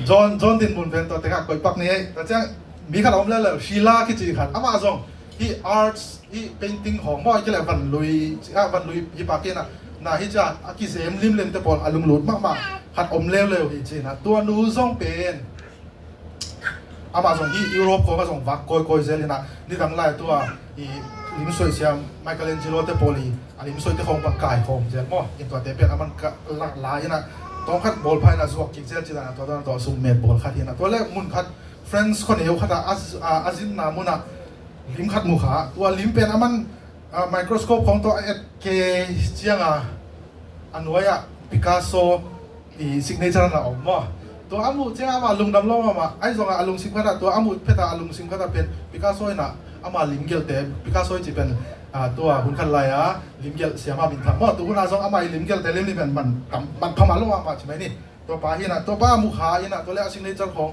John, John dinmun pen tua tengah koih pak ni ei. Tua ciang mi khat a om leuleu, Sheila kici khat. Amah zong hih arts, hih painting khawng maw, ahih kei leh van lui, ah, van lui hi pak in ah, na hih ciang a kizem limlim te pawl a lunglut mahmah khat om leuleu hi ci in ah. Tua nu zong pen amah zong hih Europe khawng ah zong vak kawikawi zel in ah, nidang lai tua i limsuai siam Michelangelo te pawl i a limsuai te khawng bang kaikhawm zel maw. In tuate pen aman ka la, la in ah tawm khat bawl pha in ah zuak kik zel ci dan ah, tua dan ah tua sum met bawl khat hi in ah. Tua leh mun khat France khuaneu khat ah a, a, a zinna mun ah lim khat mu kha. Tua lim pen aman, ah, microscope khawng tawh a et kei ciangin a nuai ah Picasso i signature na om maw. Tua a muh ciang amah lungdam lo mahmah, ahi zongin a lungsim khat ah, tua a muh phet ah a lungsim khat ah pen Picasso in ah ama limgelhte, Picasso i cih pen, ah, tua hun khat lai a limgelh siam a minthang maw. Tua hun ah zong ama i limgelhte lim nih pen man tam, man phamawh lo mahmah ci mai ni. Tua pa hi in ah, tua pa a muh kha in ah, tua leh a signature khawng,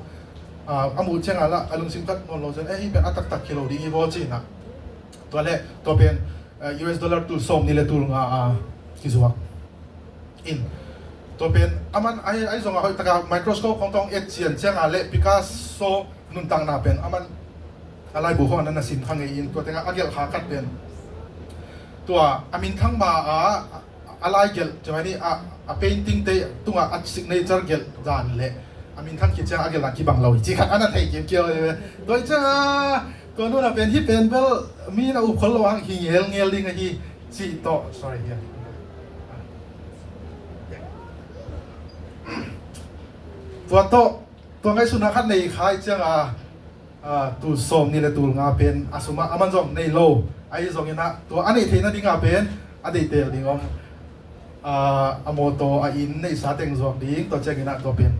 ah, a muh ciangin lah a lungsim khat nawn lo zen, eh, hih pen a taktak hi lo ding hi bo ci in ah. Tua leh tua pen, eh, U S dollar tul sawm nih le tul nga a kizuak. In. Tua pen aman ahi, ahi zongin a hoih takin microscope khawng tawh et cian ciangin leh Picasso nuntakna pen aman a laibu khawng ah na na sim kha ngei in, tua tengah a gelh kha khat pen tua a minthang ma a, a laigelh, ci mai ni, a, a painting te tungah a signature gelh dan leh a minthang khit ciang a gelh dan kibang lo hi ci khat a na thei kimkiau hi ve. Tua hi ciang a, tua nu in ah pen hih pen bel mi na up khol lo hang hi ngelngel ding ahi ci tawh, sorry, yeah. Tua tawh, tua ngaihsutna khat nei kha i ciang a, ah, tul sawm nih le tul nga pen a sum ah aman zong nei lo. Ahi zongin ah tua a neih theihna ding ah pen a deih tel ding om. Ah, a mawtaw, a inn neihsa teng zuak ding, tua ciangin ah tua pen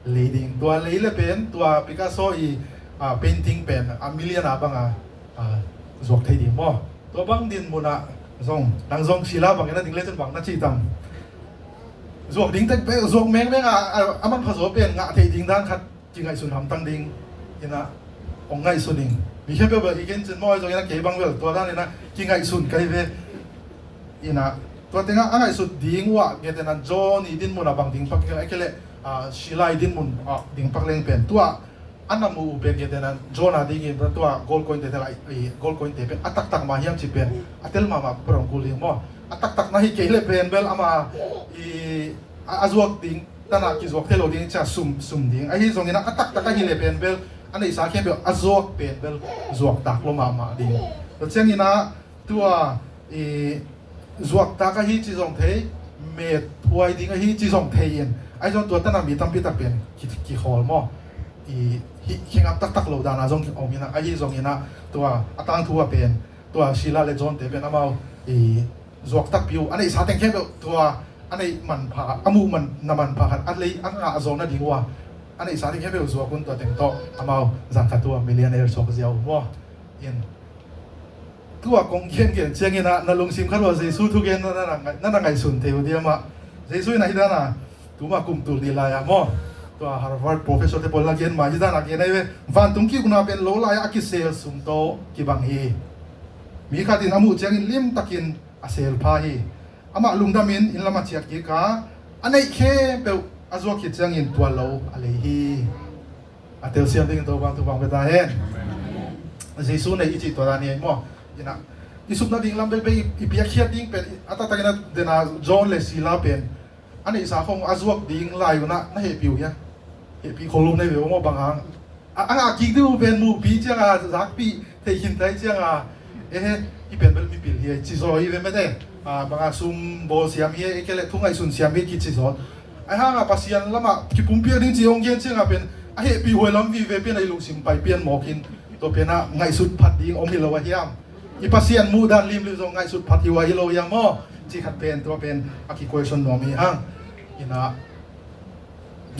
lei ding. Tua lei le pen tua Picasso i, ah, painting pen a million a bang a, ah, zuak thei ding maw. Tua bang dinmun ah zong, nang zong Sheila bangin a ding le cin bang na ci tam? Zuak ding tek pen, zuak mengmeng a, a, a manpha zaw pen ngah theih ding dan khat kingaihsun hamtang ding. Ina, hong ngaihsun ing. Mi khempeuh bel i gen cin mawi zong ina, kei bang bel tua dan ina kingaihsun kai ve. Ina, tua tengah a ngaihsut ding uh ah, ngetena John i dinmun a bang ding pak leng, a kei leh, ah, Sheila i dinmun a ding pak leng pen tua a na mu uh pen ngetena John a dingin tua gold coin te te lai, i gold coin te pen a taktak mah hiam ci pen a tel mahmah purong kul ding maw. A taktak na hi kei leh pen bel ama i a, a zuak ding, tanah kizuak thei lo ding cia sum, sum ding. Ahi zongin a, a taktak ahi leh pen bel, a neihsa khempeuh a zuak pen bel zuak tak lo mahmah ding. Tua ciangin a, tua, i, zuak tak ahi ci zong thei, met huai ding ahi ci zong thei in. Ahi zong tua tanah mi tampi tak pen ki, kikhawl maw. I, hi, hi ngap taktak lo dan a zong om in a, ahi zongin a, tua, a tangthu a pen, tua Sheila le John te pen amau, i, zuak takpi uh, a neihsa teng khempeuh tua, a neih manpha, a muh man, na manpha khat, a lei, a ngah zaw nading uh a, a neihsa teng khempeuh zuak un tua teng tawh, amau zan khat tua millionaire suak ziau uh maw. In, tua kong gen gen ciangin a, na lungsim khat uh a Jesu thugen na, na, na, na, na ngaihsun thei uh diam ah. Jesu in a hi dan a, tuma kum tul nih lai-ah maw, tua Harvard professor te pawl la gen mah hi dan a gen ahi ve. Vantung ki-ukna pen lo lai-ah a kisel sum tawh kibang hi. Mi khat in a muh ciangin limtakin a sel pha hi. Amah lungdamin inn lam a ciah kik a, a neih khempeuh a zuak khit ciangin tua lo a lei hi. A telsiam dingin Topa'n thupha pia ta hen. Jesu neih i cih tua dan hi maw. Ina, i sup nading lam bekbek i, i piakkhiat ding pen, a taktakin a dena John le Sheila pen a neihsa khong a zuak ding lai un a na hehpih uh hia? Hehpih kho lo na hi ve uh maw, bang hang? A, a ngah kik ding uh pen muhpih ciang a, zakpih thei khin thai ciang a, ehe, hih pen bel mipil hi ci zaw hi ve mate. A, bang a sum bawl siam hi, e kei leh thu ngaihsun siam hi kici zaw. Ahi hang a Pasian lamah kipumpiak ding ci hong gen ciang a pen a hehpih huai lam vive pen a i lungsim pai pian mawk in, tua pen a ngaihsut phat ding om hi lo a hiam? I Pasian muh dan limlim zong ngaihsut phat hi uh a hi lo hiam maw? Cih khat pen tua pen a ki-question nuam hi hang. Ina,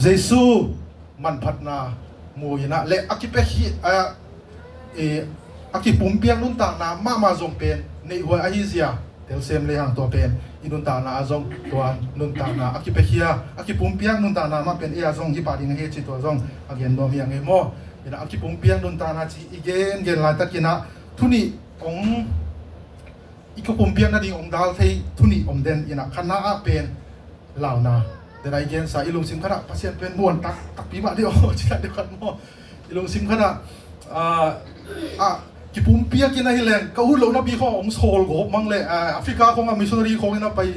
Jesu manphatna mu in a, le a kipia hi, a, e, a kipumpiak nuntakna mahmah zong pen neihhuai ahi zia, telsiam le hang tua pen i nuntakna ah zong tua nuntakna a kipiakhia, a kipumpiak nuntakna mah pen ei a zong hi pah ding ahi ci tua zong a gen nuam hi a ngei maw. Ina, a kipumpiak nuntakna ci i gen gen laitakin a, thu nih hong, i kipumpiak nading hong dal thei thu nih om den. Ina, khatna ah pen launa. Dena i gensa, i lungsim khatah Pasian pen muan tak, takpi mah deuh aw, ci khat deuh khat maw. I lungsim khatah, ah, ah, kipumpiak in ahi leng, ka ut loh napi khawng hong sawl gawp mang leh, ah, Africa khawng a missionary khawng in a pai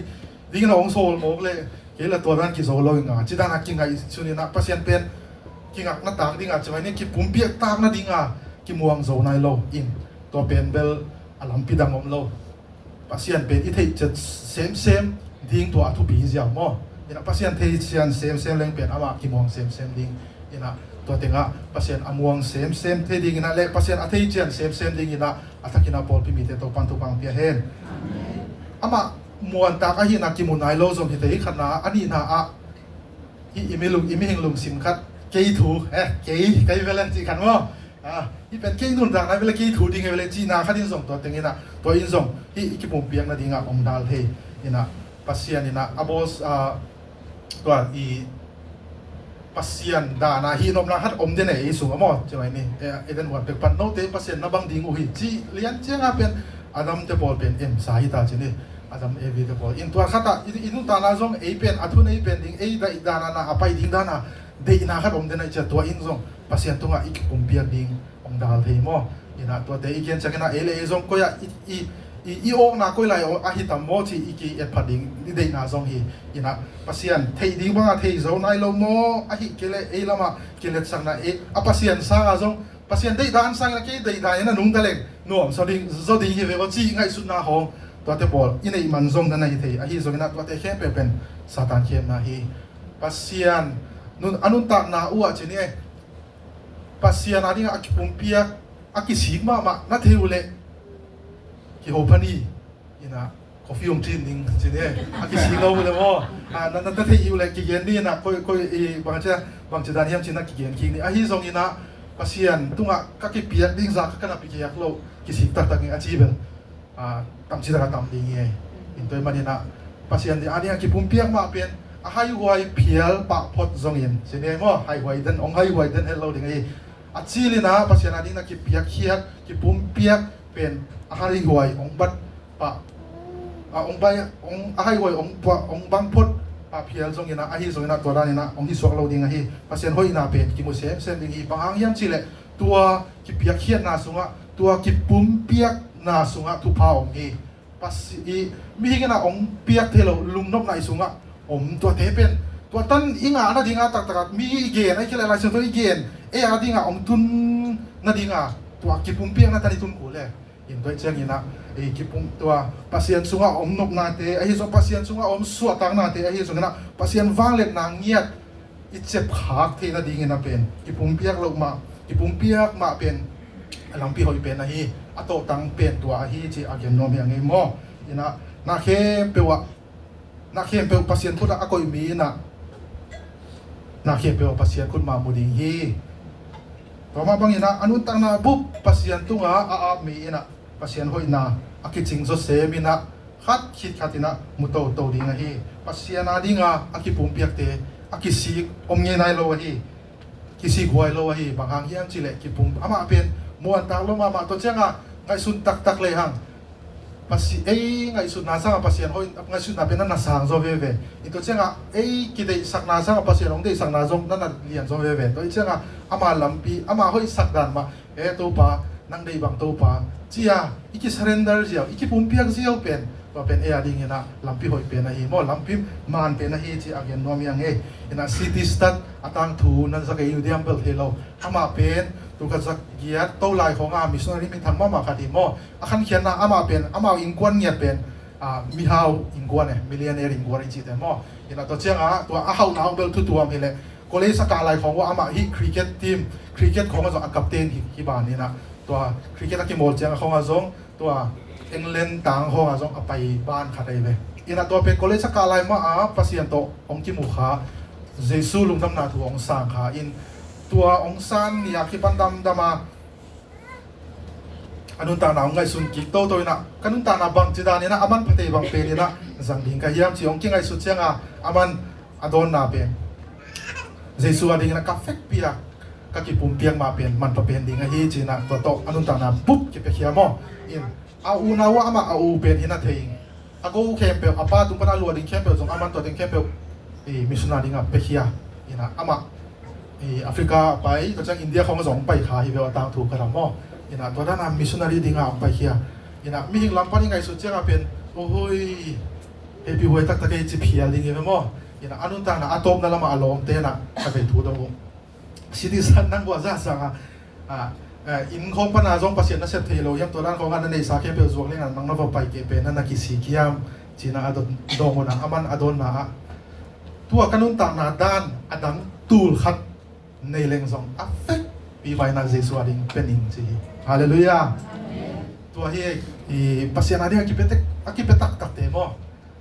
dingin a hong sawl mawk leh, kei la tua dan kizo lo ing a, ci dan a kingaihsun in a, Pasian pen kingakna tak ding a, ci mai ni, kipumpiak tak nading a kimuang zo nai lo in, tua pen bel a lampi dang om lo. Pasian pen i theih ciat semsem ding tua a thupi hi ziau maw. Ina, Pasian thei cian semsem leng pen amah kimuang semsem ding. Ina, tua tengah Pasian a muang semsem thei ding ina le Pasian a thei cian semsem ding ina, a thakin a pawlpi mite Topa'n thupha pia hen. Amah muantak ahihna kimu nai lo zong hi thei, khatna, a nihna ah hih i mi lung, i mihing lungsim khat, kei thu, eh, kei, kei vele cih khat maw. Ah, hih pen kei nuntakna vele, kei thu ding vele cihna khat in zong tua teng ina, tua in zong hih i kipumpiak nading a om dal thei ina, Pasian ina, a boss, ah, tua i Pasian dan a hih nopna khat om den e, ei sung a maw, ci mai ni. Eh, Eden huan pek pan note Pasian na bang ding uh hi, ci lian ciang a pen Adam te pawl pen em sa hi ta ci ni. Adam Evi te pawl in tua khatah i, i nuntakna zong ei pen, a thun ei pen ding, ei daih dan a na a pai ding dan a deihna khat om den a i cia, tua in zong Pasian tungah i kipumpiak ding hong dal thei maw. Ina, tuate i gen ciang ina, ei le ei zong koi ah i, i, i, i awkna koi lai ahi tam maw ci i ki-etphat ding i deihna zong hi. Ina, Pasian theih ding banga thei zo nai lo maw, ahih kei leh ei lamah kiletsakna, ei a Pasian sanga zong, Pasian deihdan sangin a kei deihdan in a nungta leng nuamsa ding, zaw ding hi ve aw cih ngaihsutna hong, tuate pawl i neih man zong na na hi thei. Ahi zongin a tuate khempeuh pen Satan khemna hi. Pasian nun, a nuntakna uh ah ci ni e, Pasian a dingah a kipumpiak, a kisik mahmah na thei uh leh kiho pha ni. Ina, coffee hong cin ding ci ni e, a kisik lo uh leh maw. Ah, na, na, na thei uh leh kigen ni ina, koi, koi, i, bangcia, bangci dan hiam ci na kigen kik ni. Ahi zongin a Pasian tungah ka kipiak ding zah ka, ka na piak lo, kisik taktak ni a ci bel. Ah, tamci taka tam ding hi. In tua ahih manin a Pasian ding a ding a kipumpiak mah pen a haihuai phial pah phot zongin, ci ni maw, haihuai den, hong haihuai den het lo ding hi. A cil in ah Pasian a dingin a kipiakkhiat, kipumpiak pen a haihuai hong bat pah, a hong bai, hong, a haihuai hong pua, hong bang phot pah phial zongin ah, ahi zongin ah tua danin ah hong hi suak lo ding ahi. Pasian hoihna pen kimu semsem ding hi. Bang hang hiam cih leh tua kipiakkhiatna sungah, tua kipumpiakna sungah thupha om hi. Pasi-, i, mihing in ah hong piak thei lo lungnopna i sungah om, tuate pen tua tan i ngah nadingah taktak ah mi i gen, ahih kei leh Lai Siangtho i gen, ei a dingah hong tun nadingah tua kipumpiakna tan i tun kul e. In tua ciangin ah, ei, kipum, tua Pasian sungah om nopnate, ahi zong Pasian sungah om suahtaknate, ahi zongin ah Pasian vangliatna ngiat i ciapkhak theih nadingin ah pen kipumpiak loh mah, kipumpiak mah pen a lampi hoih pen ahi, a tawhtang pen tua ahi cih a gen nuam hi ing ei maw. In ah na khempeuh ah, na khempeuh Pasian khut ah a koih mi in ah na khempeuh ah Pasian khut mah mu ding hi. Tua mah bangin ah a nuntakna bup Pasian tungah a ap mi in ah Pasian hoihna a kicing zawsem in ah khat khit khat in ah mu toto ding ahi. Pasian a dingah a kipumpiakte a kisik om ngei nai lo ahi. Kisik huai lo ahi. Bang hang hiam cih leh kipum, amah pen muantak lo mahmah. Tua ciangah ngaihsun taktak lehang, Pasi-, ei ngaihsutna sangah Pasian hoih, ngaihsutna pen na na sang zaw veve. In tua ciangah ei kideihsakna sangah Pasian hong deihsakna zong na na lian zaw veve. Tua ciangah ama lampi, ama hoihsak dan mah, e Topa, nang deih bang Topa, ci-a i kisurrender ziau, i kipumpiak ziau pen, tua pen ei a dingin ah lampi hoih pen ahi maw, lampi man pen ahi cih a gen nuam hi ing ei. In ah C T Studd a tangthu nan za kei uh diam bel thei lo. Amah pen tul khat za giat to lai khawngah missionary minthang mahmah khat hi maw. A khankhiatna amah pen, amau innkuan ngiat pen, ah, mihau innkuan e, millionaire innkuan i cihte maw. In ah tua ciangah tua a hauhna hong bel thu tuam hi leh, college a kah lai khawng uh amah hih cricket team, cricket khawngah zong a captain hi, hi ban in ah, tua cricket a kimawl ciangah khawngah zong tua England tang khawngah zong a pai ban khat ahi ve. In ah tua pen college a kah lai mah a Pasian tawh hong kimu kha, Jesu lungdamna thu hong sang kha in, tua hong san ni a kipan damdam a, a nuntakna hong ngaihsun kik toto in ah, ka nuntakna bangci dan in ah a manpha thei bang pen in ah zang ding ka hiam ci hong kingaihsut ciangah, aman a dawnna pen, Jesu a dingin ah ka fekpi a ka kipumpiak mah pen manpha pen ding ahi ci-in ah, tua tawh a nuntakna bup kipiakhia maw. In, a unau ah amah a u pen hi na thei ing. A ko khempeuh, a pa tung pan a lua ding khempeuh zong, aman tua teng khempeuh, i, missionary dingah piakhia. In ah amah, i, Africa a pai, tua ciang India khawng zong pai kha hi ve, a tangthu ka lam maw. In ah tua dan a missionary dingah hong paikhia. In ah mihing lam pan i ngaihsut ciangah pen, ohoi, hehpihhuai taktak ei ci phial ding hi ve maw. In ah a nuntakna a tawpna lamah a lawmte in ah ka vei thu dong uh. Citizen nang bua za sang a, a, a, inn khawng pan a zong Pasian na sep thei lo hiam, tua dan khawngah na neihsa khempeuh zuak leng a nang na va pai kei pen na na kisik hiam, ci-in ah a dawn, dawng un ah, aman a dawnna ah, tua ka nuntakna dan a dang tul khat nei leng zong a fekpi mah in ah Jesu a ding pia ning ci hi. Halleluiah. Amen. Tua hi, i, Pasian a ding a kipia tek, a kipia taktakte maw.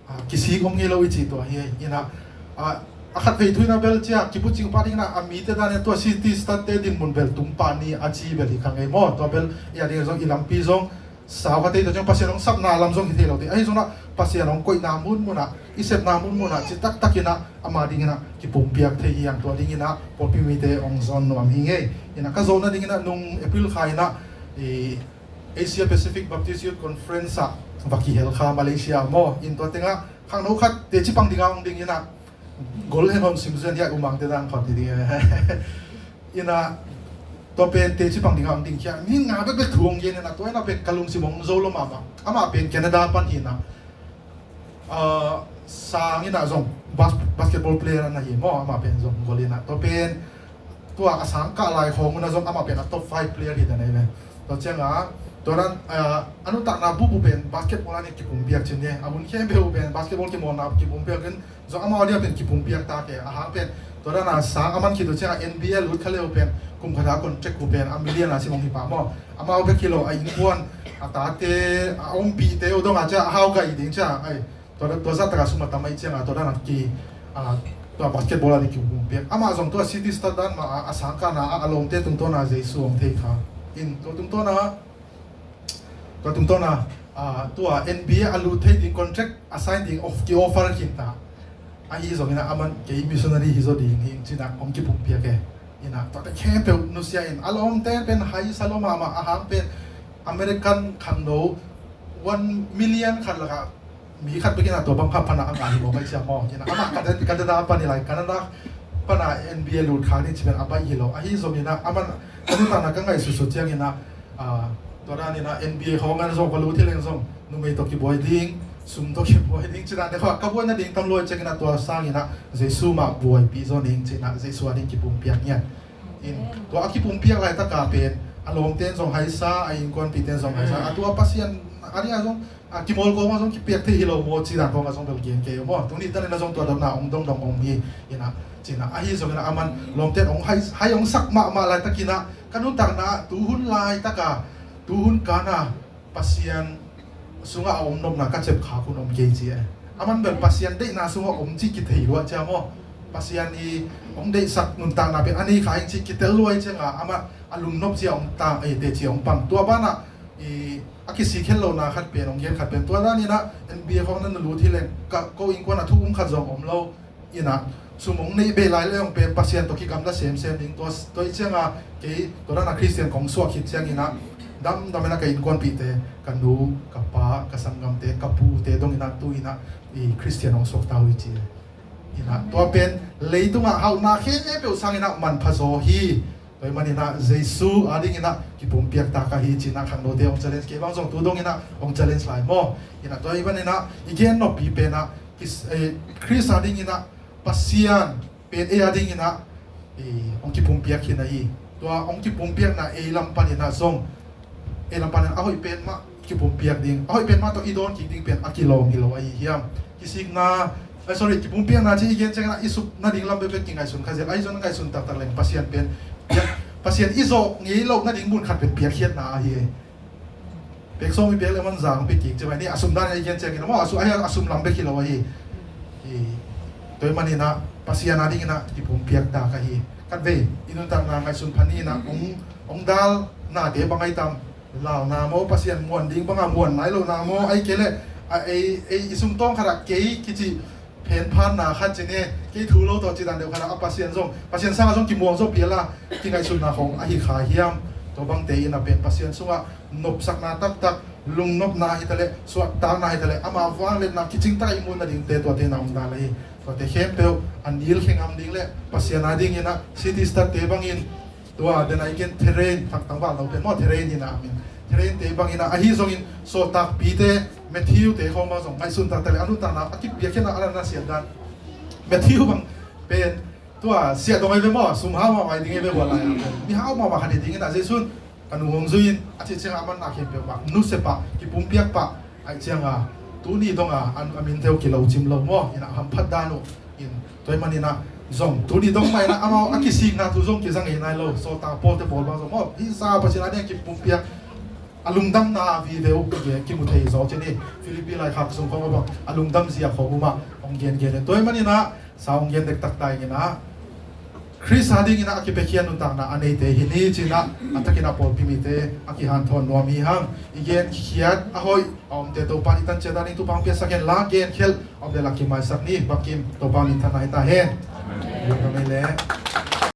A, kisik om ngei lo i cih tua hi. In ah, a, a khatvei thu in ah bel cia, kibucing pah ding in ah, a mite dan in ah tua C T Studd te dinmun bel tung pah ni a ci bel hi kha ngei maw. Tua bel, i a ding zong, i lampi zong sau kha thei, tua ciang Pasian hong sapna lam zong hi thei lo thei. Ahi zong ah Pasian hong koihna munmun ah, i sepna munmun ah, ci taktak in ah ama ding in ah kipumpiak thei hi hang. Tua ding in ah pawlpi mite hong zawn nuam hi ing ei. In ah ka zawhna ding in ah nung April kha in ah, i, Asia Pacific Baptist Youth Conference ah va kihel kha Malaysia maw. In tua tengah khangno khat teci pang dingah hong ding in ah, gol hen hon sim zen hiah umangte dang khawt hi ding. In ah tua pen teci pang dingah hong ding hiah, ni nga bekbek thu hong gen in ah, tua in ah pen ka lungsim hong zo lo mahmah. Amah pen Canada pan hi in ah, ah, sang in ah zong bas-, basketball player na hi maw, amah pen zong gol in ah. Tua pen tua a sang kah lai khawng un ah zong amah pen a top five player hi dan ahi ve. Tua ciangah tua dan, ah, a nuntakna bubu pen basketball ah ni kipumpiak cin hi. A hun khempeuh pen basketball kimawlna kipumpiak in, zong amau dia pen kipumpiak ta ke, a hang pen tua dan a sang a man khit uh ciangah N B A lut kha leu pen kum khat a contract uh pen a million a sim hong hi pah maw. Amau bek hi lo, a innkuan, a tate, a ompihte uh dong a cia a hau gai ding cia, ai, tua, tua zah takah sum a tam ahih ciangah tua dan a ki, a, tua basketball a ding kipumpiak. Amah zong tua City Start dan mah a, a sang kahna a, a lawmte tungtawn a Jesu hong thei kha. In tua tungtawn a, tua tungtawn a, a, tua N B A a lut thei ding contract a sign ding of, ki offer khin ta. Ahi zongin a, aman kei missionary hi zaw ding hi ing ci-in a hong kipumpiak e. Ina, tuate khempeuh nusia in, a lawmte pen haisa lua mahmah, a hang pen American khangno one million khat lakah mi khat bek ina tua bang kha pana a ngah hi mawk a, i cia maw. Ina, amah Canada, Canada pan i lai, Canada pana N B A lut kha ni ci pen a baih hi lo. Ahi zong ina, aman ka nuntakna ka ngaihsutsut ciang ina, ah, tua dan ina N B A khawng an zong ka lut hi leng zong numei tawh kibuai ding, sum tawh kibuai ding, ci dan te kha ka buai nading tam luai ciang ina tua sang ina Jesu mah buaipih zaw ning ci ina Jesu a ding kipumpiak ngiat. In, tua a kipumpiak laitaka pen a lawmte in zong haisa, a innkuanpihte in zong haisa, a tua Pasian a ding a zong a kimawlkawm a zong kipiak thei hi lo maw ci dan khawng a zong bel gen kei uh maw. Tuni tan ina zong tua dotna hong dongdong om hi ina, ci ina ahi zong ina aman lawmte in hong hai, hai hong sak mahmah laitak ina ka nuntakna ah tuhun laitaka, tuhun kana Pasian sungah a om nopna ka cep khak hun om kei ci e. Aman bel Pasian deihna sungah om cih kithei lua cia maw. Pasian i hong deihsak nuntakna pen a nei kha ing cih kitel lua i cianga amah a lungnop cia hong tang, eh, teci hong pang. Tua banah i a kisik het lohna khat pen, hong gen khat pen, tua dan ina N B A khawng na na lut hi leng ka ko innkuan a thu um khat zong om lo. Ina sum hong neih beh lai le hong pen Pasian tawh kigamla semsem ding, tua, tua i cianga kei tua dana Khristian kong suak khit ciang ina damdam ina ka innkuanpihte, ka nu, ka pa, ka sanggamte, ka pute dong ina tu ina i Khristian hong suak ta uh hi ci. Ina tua pen leitungah hauhna khempeuh sang ina manpha zaw hi. Tua i man ina Jesu a ding ina kipumpiak ta ka hi ci ina khangnote hong challenge, kei bang zong tu dong ina hong challenge lai maw. Ina tua i man ina i gen noppi pen a kis, eh, Khrist a ding ina Pasian pen ei a ding ina, eh, hong kipumpiak hi na hi. Tua hong kipumpiakna ei lam pan ina zong, ei lam pan ina a hoih pen mah kipumpiak ding, a hoih pen mah tawh i dawn kik ding pen a kilawm hi lo ahi hiam. Kisikna, eh, sorry, kipumpiakna ci i gen ciang ina i suk nading lam bekbek kingaihsun kha zel, ahi zong ngaihsun taktak leng Pasian pen piak, Pasian i zawh ngei loh nading mun khat pen piakkhiatna ahi. Pek sawm i piak le man zang pek kik ci mai ni, a sum dan i gen ciang ina maw, a sum, a sum lam bek hi lo ahi. I, tua i man ina Pasian a ding ina kipumpiak ta ka hi. Khat vei i nuntakna ngaihsun phan ina hong, hong dal nate bang ai tam. Launa maw, Pasian muan ding banga muan nai lo na maw, ai kei le a ei, ei i sumtawng khat ah kei kici phenphanna khat ci ni, kei thu lo tawh ci dan deuh khat ah a Pasian zong, Pasian sangah zong kimuang zo pial a kingaihsutna khawng ahi kha hiam. Tua bangte ina pen Pasian sungah nopsakna taktak, lungnopna hi ta le, suahtakna hi ta le, ama vangliatna kicing tak a i muan nadingte tuate ina hong dal ahi. Tuate khempeuh a nilkhe ngam ding le Pasian a ding ina city start te bangin tua den a i gen theren, thak tangval lo pen maw, theren ina a min. Theren te bang ina ahi zongin sawltakpite, Matthew te khawng bang zong ngaihsun taktak le a nuntakna a kipiakkhiatna a na siat dan. Matthew bang pen tua siah dong ai ve maw, sum hau mahmah ai ding ai ve, bual lai a pen mi hau mahmah khat hi ding ina Jesu'n ka nu hong zui in a cih cianga a manna khempeuh mah nusia pah, kipumpiak pah, aih cianga tuni donga a, a min theu kilo cim lo maw, ina hamphat dan uh in. Tua i man ina zong tuni dong mah ina amau a kisikna thu zong kiza ngei nai lo, sawltak pawlte pawl bang zong maw, hih sa Pasian a ding a kipumpiak a lungdamna vive uh kimu thei zaw ci ni. Philippi laikhak sung khawng a bang a lungdam zia khawng uh mah hong gengen in. Tua i man ina sa hong gen dektak ta ing ina Khrist a ding ina a kipiakkhiat nuntakna a neite hi ni ci ina a thakin a pawlpi mite a kihanthawn nuam hi hang. I genkhiat a hoih a omte Topa'n i tan ciat a ding thupha hong piaksak hen la, genkhelh a om le la kimaisak ni. Bangkim Topa minthanna hi ta hen. Amen. Amen.